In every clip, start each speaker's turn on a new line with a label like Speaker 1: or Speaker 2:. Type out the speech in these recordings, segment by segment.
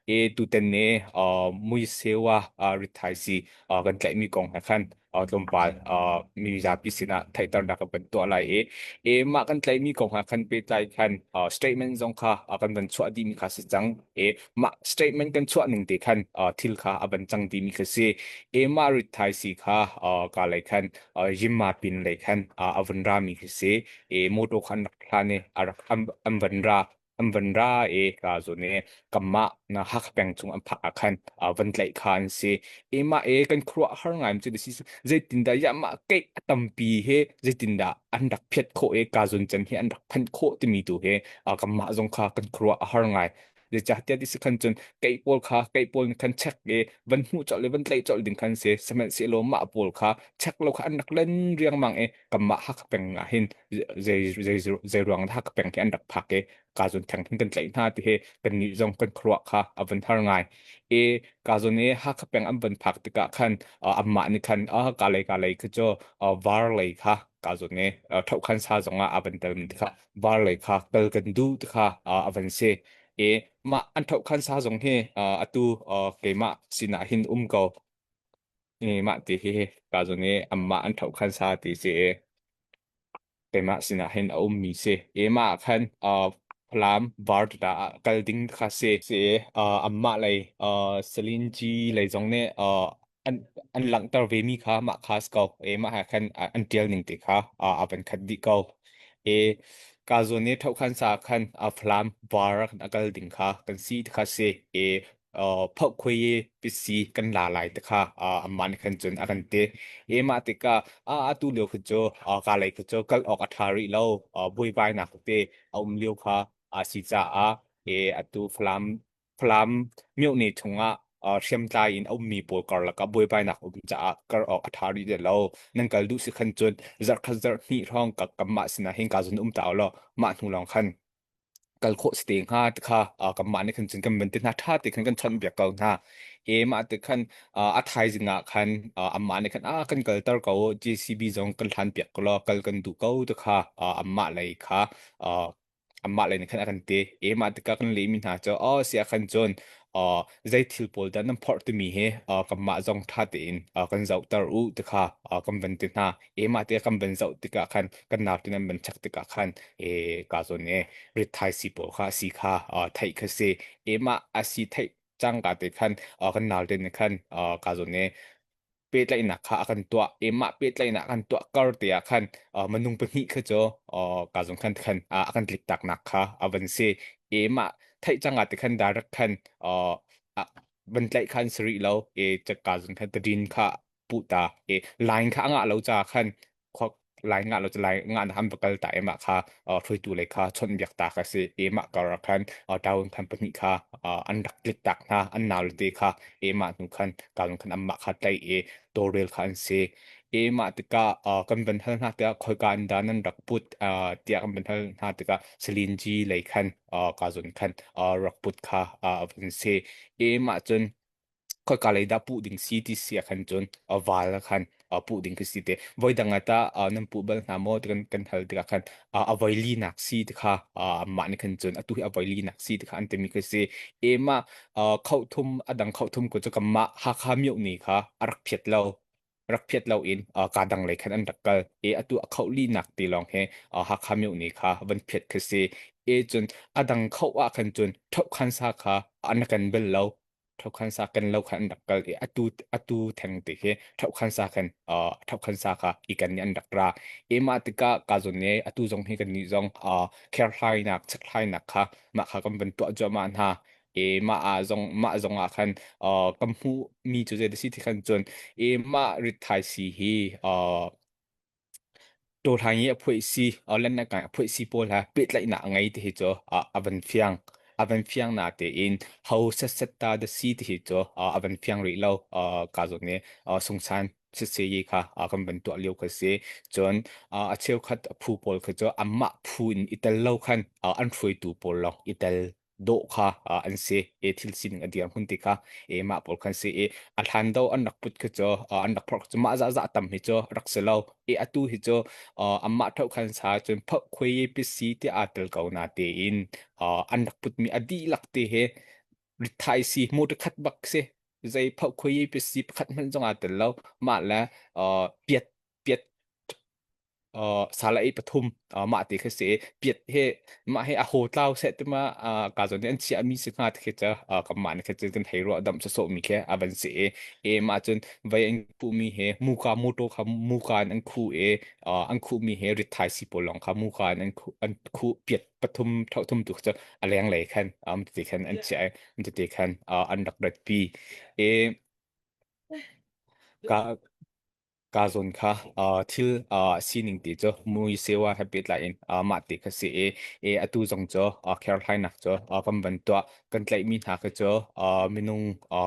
Speaker 1: E tuten ne muisewa rithaisi kan tlaihmi kong he khan tlawmpal mi zapi sinah theihternak kan van tuah lai i e mah kan tlaihmi kong ah khan pehtlai khan statement zong kha kan van chuah dihmi kha si cang e mah statement kan chuah ning te khan thil kha a van cang dihmi kha si e mah ritthai si kha ka lei khan Yimma pin lei khan a van rami khi si e motor khan rak hlan i a rak an van ra an van ra i ka zawn i kanmah na Hakha peng chung an phak ah khan van tlaih kha an si. E mah e kan khuaruah har ngai cu si zeitindah ya mah keih a tampi he zeitindah an rak phiat khawh i ka zawn can hi an rak phanh khawh timi tu he kanmah zong kha kan khuaruah a har ngai. Zeicahtiah ti si khan cun keih pawl kha keih pawl nih khan check i van hmuh colh le van tlaih colh ding khan si sihmanhsehlaw mah pawl kha check lo kha an rak len riangmang i kanmah Hakha peng ah hin zei zei zei ruang dah Hakha peng hi an rak phak i ka zawn theng hin kan tlaih hna ti hi kannih zong kan khuaruah kha a van har ngai. I ka zawn i Hakha peng an van phak tikah khan anmah nih khan ka lei ka lei khi cu var lei kha ka zawn i thohkhan sa zong ah a van tel mi kha var lei kha kal kan duh ti kha a van si. I mah an thohkhan sa zong hi atu keimah sinah hin um ko. I mah ti hi ka zawn i anmah an thohkhan sa ti si i keimah sinah hin a ummi si. Keimah ah khan Falam Vartata ah kal ding kha si. Si anmah lei Salinci lei zong nih an an langhter ve mi kha mah kha si ko. Mah he khan an ṭial ning te kha a van khat dih ko. E ka zawn i thohkhan sa khan Falam Var a kal ding kha kan si ti kha si. E phauhkhui i pisi kan la lai te kha amah nih khan cun a kan ti. I mah tikah atu lio khi cu ka lei khi cu kal awk a ṭha rih lo buaibainak tete a um lio kha a si caah e atu Falam Falam myohne chungah hriamtlai in a ummi pawl karlak ah buaibainak um caah kar awk a ṭha rih ti lo. Nan kal duh si khan cun zarhkhat zarhhnih hrawng ka kanmah sinah hin ka zun um ta u law mah hnu lawng khan kal khawh si te hnga ti kha kanmah nih khan cun kan van ti hna ṭha te khan kan chawnh biak ko hna. E mah te khan a thaizing ah khan amah nih khan a kan kalter ko JCB zong kan hlan piak ko law kal kan duh ko ti kha amah lei kha amah lei nih khan a kan ti. E mah tikah kan lehmi hna cu oh sia khan cun zei thil pawl dah nan phorh timi hi kanmah zong ṭha tein kan zohter u ti kha kan van ti hna. E mah te kan van zoh tikah khan kan nautin an van check tikah khan e ka zawn e ritthai si pawl kha si kha theih kha si e mah a si theih cang ka te khan kan naute nih khan ka zawn e pehtlaihnak kha a kan tuah e mah pehtlaihnak kan tuah kar te ah khan minung pahnih kha cu ka zawn khan khan a kan tlik tak nak kha a van si e mah theih cang ah te khan direct khan van tlaih khan si rih lo e ka zawn khan tadin kha puh ta i line kha a ngah lo ca khan khua line ngah lo cu line ngah na han va kal ta i mah kha hruaitu lei kha chawnh biak ta kha si i mah kar ah khan town khan pahnih kha an rak tlik tak hna an nau te kha i mah hnu khan kalung khan anmah kha tlaih i tawlrel kha an si i mah tikah kan van hal hna tikah khoika in dah nan rak put tiah kan van hal hna tikah Salinji lei khan ka zun khan rak put kha a van si i mah cun khoika lei dah puh ding si ti si ah khan cun a val ah khan puh ding khi si te voi dang ah tah nan puh bal hna maw ti kan kan hal tikah khan a voi li nak si ti kha amah nih khan cun atu hi a voi li nak si ti kha an timi khi si e mah khauthum a dang khauthum ko cu kanmah Hakha mioh ni kha a rak phiat lo rak phiat loin kaa dang lei khan an rak kal i atu a khoh linak ti lawng hi Hakha myohni kha van phiat khi si e cun a dang khoh ah khan cun thohkhan sa kha an kan bel lo thohkhan sa kan lo khan an rak kal i atu atu theng ti khi thohkhan sa khan thohkhan sa kha i kan nih an rak ra e mah tikah ka zon ne atu zong hi kan nih zong kherhlainak chekhlainak kha mah kha kan van tuah cuahmah hna e mah ah zong mah zong ah khan kan hmuh mi cu zei si ti khan cun e mah ritthai si hi tawhlang i a phuai si lan na kai a phuai si pawl ha pehtlaihnak a ngei ti hi cu a van fiang a van fiang na tein ho set set ta da si ti hi cu a van fiang rih lo ka zawn ne sungsan sisi kha kan van tuah lio kha si cun a cheukhat phu pawl kha cu anmah phu in i tel lo khan an hruaitu pawl lawng i tel dawh kha an si e thil sining a dirhmun ti kha e mah pawl khan si i a hlan do an rak put khi cu an rak phorh cu mah zah zah tam hi cu rak si lo e atu hi cu amah tho khan sa cun pho khui pisi ti aa tel ko na tein an rak put mi a dihlak te he. Rithaisi motor khat bak si. Zei phoh khui pi si pakhat hmanh zong aa tel lo. Mah le piat piat sala ei pathum mah te kha si. Piat he mah he a ho tlau seh te ma ka zawn nih an chiah mi si hnga te khi cu kan mah nih kha cun kan hei ruah damh sawsawh mi khi a van si i e mah cun vei an khuh mi he muka motor kha muka in an khuh i an khuh mi he rithaisi pawl lawng kha muka in an khuh piat pathum thum tu cu a lenglei khan tete khan an chiah i tete khan an rak ratpi i ka ka zawn kha thil sining ti cu mui sewa he pehtlai in mah ti kha si i e atu zong cu kherhlainak cu kan van tuah kan tlaihmi hna kha cu minung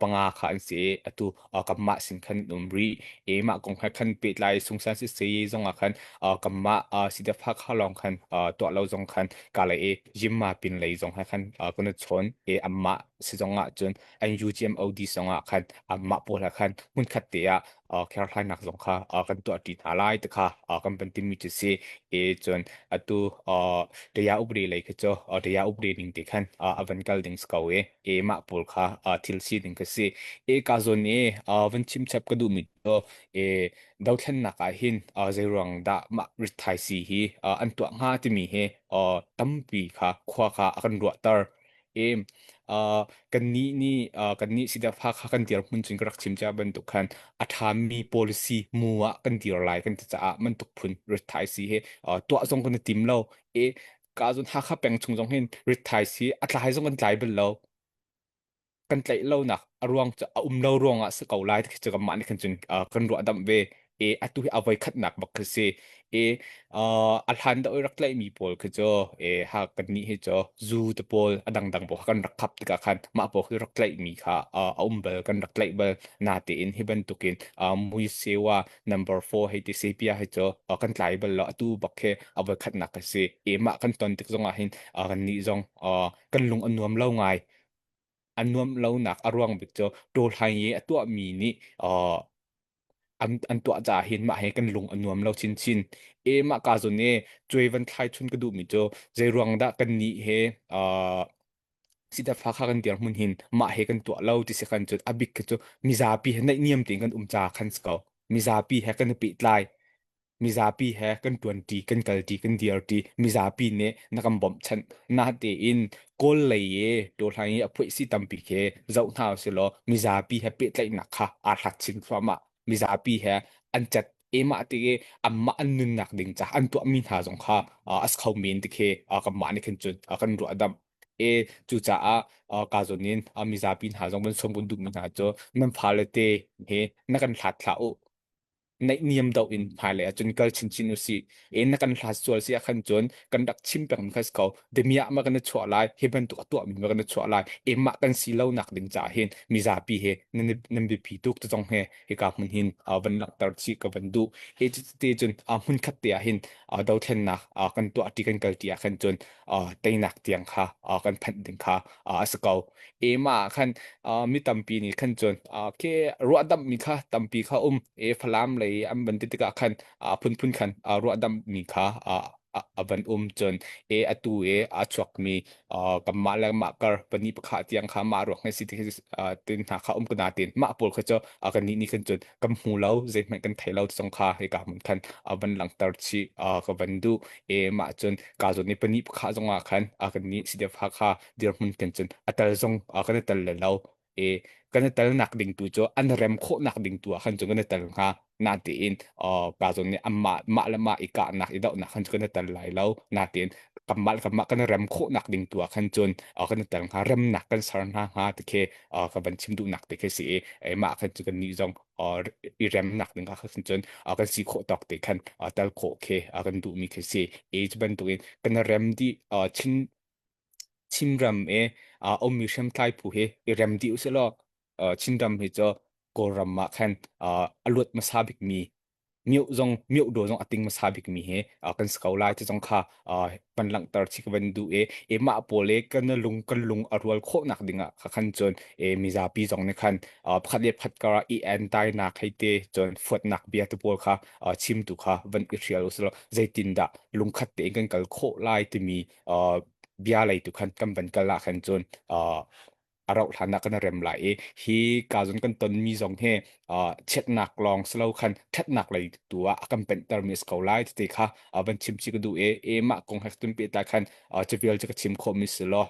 Speaker 1: panga kha an si i atu kanmah sin khan an um rih i mah kong he khan pehtlai sungsan siseh zong ah khan kanmah sidafa kha lawng khan tuah lo zong khan ka lei i Jimma pin lei zong he khan kan i chawn i anmah si zong ah cun NUGMOD zong ah khan anmah pawl he khan hmunkhat te ah kherhlainak zong kha kan tuahṭi hna lai ti kha kan van timi cu si i cun atu daya upadi lei khi cu daya upadi ning te khan a van kal ding si ko i i mah pawl kha thil si ding kha si i ka zawn i van chim chap ka duhmi cu i dothlennak ah hin zeiruang dah mah rithaisi hi an tuah hnga timi hi tampi kha khua kha a kan ruahter i kannih nih kannih sidafa kha kan dirhmun cun ka rak chim cia bantuk khan a ṭhami policy mu ah kan dir lai kan ti caah mantuk phun rithaisi hi tuah zong kan i tim lo i ka zun Hakha peng chung zong hin rithaisi a tlai zong kan tlai bal lo. Kan tlaih lonak a ruang cu a um lo ruangah si ko lai ti cu kanmah nih khan cun kan ruah damh ve. E atu hi a voi khatnak bak khi si. E a hlan deuh i rak tlaihmi pawl khi cu e ha kannih hi cu zu te pawl a dangdang pawl kha kan rak khap tikah khan mah pawl khi rak tlaihmi kha a um bal kan rak tlaih bal. Natein hi bantukin mui sewa number 4 hei ti sepia hi cu kan tlai bal lo atu bak khi a voi khatnak a si. E mah kan ton tik zongah hin kannih zong kan lung a nuam lo ngai. A nuamh lonak a ruang bik cu ṭawlhai i a tuahmi nih an tuah caah hin mah hi kan lung a nuam lo chinchin. E mah ka zawn i cuai van thlai chun ka duhmi cu zei ruang dah kan nih he sitafa kha kan dirhmun hin mah he kan tuah lo ti si khan cun a bik khi cu mizapi he naihniam tein kan um ca khan si ko. Mizapi he kan i pehtlai. Mizapi he kan ṭuanṭi, kan kalṭi, kan dirṭi. Mizapi nih na kan bawmhchanh. Natein Kawl lei i ṭawhlang i a phuaihsi tampi khi zoh hna usih law mizapi he pehtlaihnak kha aa hlat chin thluahmah. Mizapi he an cet emah ti i anmah an nunnak ding caah an tuahmi hna zong kha a si kho men ti khi kanmah nih khin cun kan ruahdamh. E cucaah ka zawn in mizapi hna zong van sawm kan duhmi hna cu nan fale te he na kan hlat hlah u. Naihniam doh in hmailei ah cun kal chinchin usih. E na kan hlat sual si ah khan cun kan rak chim peng mi kha si ko. Damiah ma kan i chuah lai, hi bantuk a tuahmi ma kan i chuah lai. E mah kan si lo nak ding caah hin mizapi he nan nan biapi tuk ti zong he hika hmun hin van langhter chih ka van duh. Hi te cun hmun khat te ah hin dothlennak kan tuah ṭi kan kal ṭi ah khan cun teinak tiang kha kan phanh ding kha a si ko. E mah ah khan mi tampi nih khan cun ke ruahdamhmi kha tampi kha um e Falam lei an van ti tikah khan phunphun khan ruahdamhmi kha a van um cun e atu e a chuakmi kanmah le mah kar pani pakha tiang kha mah ruak ngai si ti tin hna kha um kana tin mah pawl kha cu kan nih nih khan cun kan hmu lo zeihmanh kan thei lo zong kha hika hmun khan a van langhter chih ka van duh e mah cun ka zawn ni pani pakha zong ah khan kan nih CDF Hakha dirhmun kan cun a tel zong kan i tel le lo e kan i tel nak ding tu cu an rem khawh nak ding tu ah khan cun kan i tel hnga natein ka zawn nih anmah mah le mah i kahnak i dohnak khan cun kan i tel lai lo natein kanmah le kanmah kan i rem khawh nak ding tu ah khan cun kan i tel hnga remnak kan ser hna hnga ti khi ka van chim duhnak te khi si i mah khan cu kan nih zong i remnak ding kha khan cun kan si khawh tawk te khan tel khawh khi kan duhmi khi si i cu bantukin kan rem dih Chin Chinram i a ummi hriamtlai phu hi i rem dih usih law Chinram hi cu Kawlram ah khan a luat hmasa bikmi mioh zong miohdaw zong a ting hmasa bikmi hi kan si ko lai ti zong kha van langhter chih ka van duh i i mah pawl i kan lung kan lung a rual khawhnak ding ah kha khan cun i mizapi zong nih khan pakhat le pakhat kar ah i entainak hei te cun fuatnak bia te pawl kha chimtu kha van i hrial usih law zeitindah lungkhat tein kan kal khawh lai timi bia lei tu khan kan van kal ah khan cun a a rauh hlan ah kan rem lai i hi ka zon kan tonmi zong hi chiatnak lawng si lo khan ṭhatnak lei tu ah a kan penhtermi a si ko lai ti kha van chim chi ka duh i mah kong he tun pehtlai khan cu vial cu ka chim khawhmi si law.